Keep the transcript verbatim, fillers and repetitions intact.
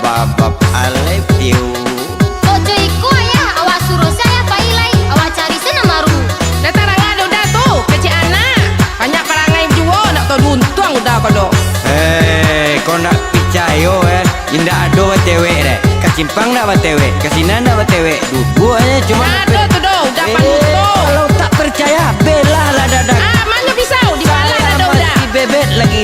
Babab alai piu. Kok jo iko, Ayah? Awak suruah se Ayah pai lai. Awak cari se nan baru. Dah tarang ado Uda tu, kecek anak. Banyak parangai juo, nak tau diuntuang Uda ko do. Eh, kau ndak picayo, eh. Indak ado batewek deh. Ka simpang ndak batewek, ka sinan ndak batewek. Duduak aja cuma. Ndak ado tu do, Uda. Eh, panutup. Kalau tak percaya, belah lah dada. Ah, mano pisau, dibalah dada Uda. Masih bebet lagi.